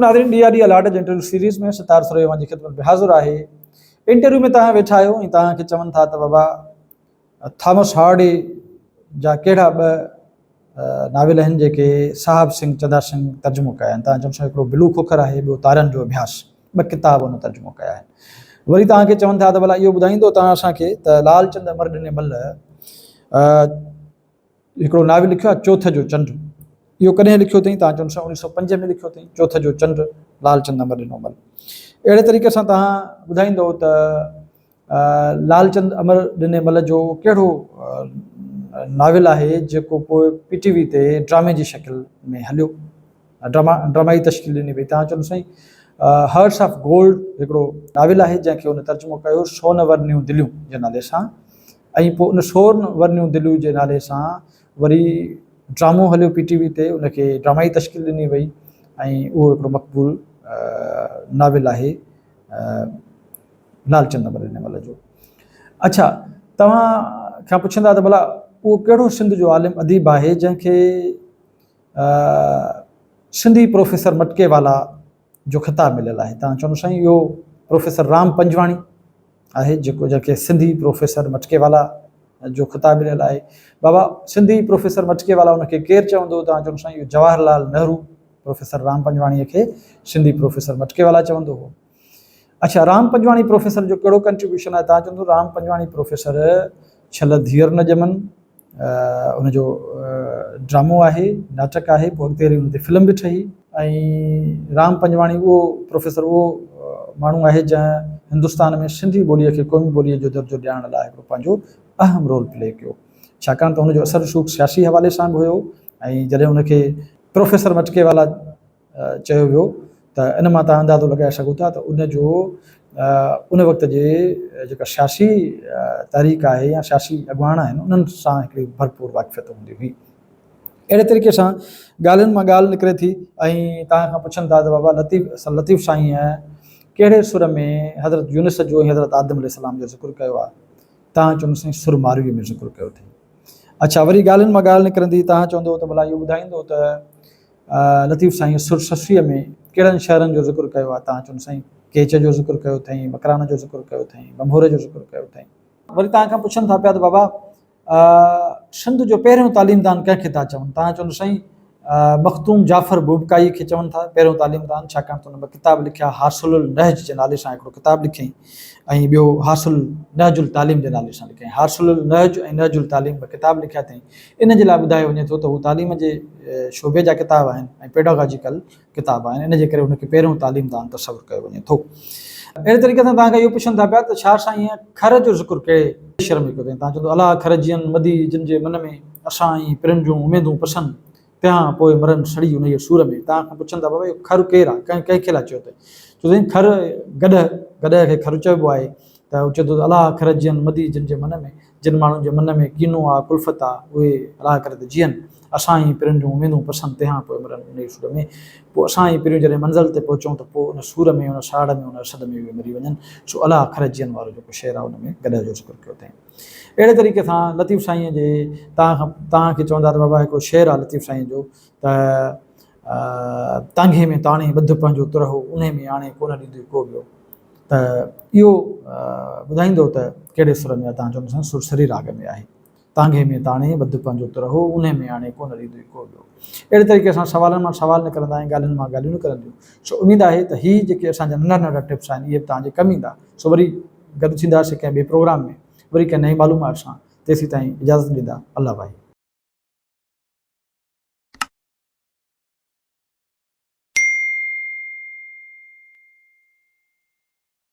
ناظرين D R D allot جي interview series ۾ Sattar survey اوهان جي خدمت ۾ حاضر آهي. انٽرويو ۾ توهان ويٺا آهيو ۽ توهان کي چون ٿا ته بابا ٿامس هارڊي جا ڪهڙا ٻه ناول آهن جيڪي صاحب سنگهه چندا سنگهه ترجمو ڪيا آهن توهان چون سا هڪڙو بلو کوکر آهي ٻيو تارن جو اڀياس ٻه ڪتاب ان ترجمو ڪيا آهن وري توهان کي چون ٿا ته ڀلا اهو ٻڌائيندو توهان اسان کي ته لال چند امر ڏني مل هڪڙو ناول لکيو آهي چوٿ جو چنڊ اهو ڪڏهن لکيو اٿئي توهان چون سا 1905 ۾ لکيو اٿئي چوٿ جو چنڊ لال چند امر ڏنو مل اهڙي طريقي سان توهان ٻڌائيندو ته لالچند امر ڏني مل جو ڪهڙو ناول آهي جيڪو پوء پي ٽي وي تي ڊرامي جي شڪل ۾ هليو ڊراما ڊرامائي تشڪيل ڏني وئي تان چوندو سائين هرٽس آف گولڊ هڪڙو ناول آهي جنهن کي هن ترجمو ڪيو سون ورنيون دليون جي نالي سان ۽ پوء ان سون ورنيون دليون جي نالي سان وري ڊرامو هليو پي ٽي وي تي ان کي ڊرامائي تشڪيل ڏني وئي ۽ اهو هڪڙو مقبول ناول آهي لالچند امر ڏني مل جو. اڇا توهان کان پڇندا ته ڀلا اهو ڪهڙو سنڌ جو عالم اديب آهي جنهن کي سنڌي پروفيسر مٽڪي والا جو خطاب مليل آهي توهان چوندو سائين اهو پروفيسر رام پنجواڻي آهي جيڪو جنهن کي سنڌي پروفيسر مٽڪي والا جو خطاب مليل آهي بابا سنڌي پروفيسر مٽڪي والا ان کي ڪير چوندو توهان چوندو سائين اهو جواهر لال نهرو پروفيسر رام پنجواڻي کي سنڌي پروفيسر مٽڪي والا چوندو هو اڇا رام پنجواڻي پروفيسر جو ڪهڙو ڪنٽريبيوشن آهي تان چوندو رام پنجواڻي پروفيسر ڇل ڌيئر نه ڄمن ان جو ڊرامو آهي ناٽڪ آهي پوء اڳتي هلي ان تي فلم به ٺهي ۽ رام پنجواڻي اهو پروفيسر اهو ماڻهو آهي جنهن هندستان ۾ سنڌي ٻوليء کي قومي ٻوليء جو درجو ڏيارڻ لاء هڪڙو پنهنجو اهم رول پلي ڪيو ڇاڪاڻ ته هن جو اثر رسوخ سياسي حوالي سان به هيو ۽ جڏهن هن کي پروفيسر مٽڪي والا چيو ويو ته ان مان توهان اندازو لڳائي سگهو ٿا ته ان جو ان وقت جي جيڪا سياسي تحريڪ آهي يا سياسي اڳواڻ آهن انهن سان هڪڙي ڀرپور واقفيت هوندي هئي. اهڙي طريقي سان ڳالهين مان ڳالهه نڪري ٿي ۽ توهان کان پڇن ٿا ته بابا لطيف لطيف سائينء ڪهڙي سر ۾ حضرت يونس جو ۽ حضرت آدم عليه السلام جو ذڪر ڪيو آهي؟ توهان چوندو سائين سر مارويء ۾ ذڪر ڪيو اٿئي. اڇا وري ڳالهين مان ڳالهه نڪرندي توهان چوندو ته ڀلا اهو ٻڌائيندو ته لطيف سائين سر سسئيء ۾ ڪهڙن شهرن جو ذڪر ڪيو آهي؟ توهان چون سائين ڪيچ جو ذڪر ڪيو اٿئين، مڪران جو ذڪر ڪيو اٿئين، ڀنڀور جو ذڪر ڪيو اٿئين. وري توهان کان پڇن ٿا پيا ته بابا سنڌ جو پهريون تعليمدان ڪنهن کي ٿا چون؟ توهان چون سائين مخدوم جعفر بوبڪائي کي چون ٿا پهريون تعليمدان ڇاڪاڻ ته هن ٻه ڪتاب لکيا حاصل النهج جي نالي سان هڪڙو ڪتاب لکيائين ۽ ٻيو حاصل نهج التعليم جي نالي سان لکيائين. حاصل النهج ۽ نهج التعليم ٻه ڪتاب لکيا اٿئين. ان جي لاء ٻڌايو وڃي ٿو ته هو تعليم جي شعبي جا ڪتاب آهن ۽ پيڊاگاجيڪل ڪتاب آهن ان جي ڪري هن کي پهريون تعليم دان تصور ڪيو وڃي ٿو. اهڙي طريقي سان توهان کان اهو پڇن ٿا پيا ته شاهه سائينء کر جو ذڪر ڪهڙي شعر ۾ ڪيو اٿئي؟ توهان چوندو الا کر جئن مدي جن جي من ۾ اسان ۽ پرين جون اميدون پسن تنهان پوء مرن سڙي انهيء سور ۾. توهان کان پڇن ٿا بابا اهو کر ڪير آهي؟ ڪنهن ڪنهن کي لاء چيو اٿئي؟ چيو اٿئي کر گڏهه، گڏهه کي کر چئبو آهي ته هو چئي ٿو ته الا کر جئن مدي جن جي من ۾. جن ماڻهن جي من ۾ ڪينو آ، ڪلفت آ، اهي الله ڪري ته جيئن، اسان ئي پرين جون اميدون پسن، تنهان پوء مرن انهيء سور ۾. پوء اسان ئي پريون جڏهن منزل تي پهچون ته پوء ان سور ۾، ان ساڙ ۾، ان اسد ۾ اهي مري وڃن. سو الله کر جيئن وارو جيڪو شعر آ، ان ۾ گڏهه جو ذڪر ڪيو اٿائين. اهڙي طريقي سان لطيف سائينء جي توهان کان توهان کي چوندا ته بابا هڪڙو شعر آ لطيف سائينء جو ته تانگهي ۾ تاڻي ٻڌ پنهنجو ترهو، انهي ۾ آڻي ڪونه ڏيندوئي ڪو ٻيو. ته اهو ٻڌائيندو ته ڪهڙي سر ۾ آهي، تان جو سر سري راڳ ۾ آهي. تانگهي ۾ تاڻي ٻڌ پنهنجو ترهو، اونهي ۾ آڻي ڪونه ڏيندوئي ڪو ٻيو. اهڙي طريقي سان سوالن مان سوال نڪرندا ۽ ڳالهين مان ڳالهيون نڪرنديون. سو اميد آهي ته هي جيڪي اسان جا ننڍا ننڍا ٽپس آهن اهي به توهان جي ڪم ايندا. سو وري گڏ ٿينداسين ڪنهن ٻئي پروگرام ۾ وري ڪنهن نئين معلومات سان تيسين تائين اجازت ڏيندا. الله واهي.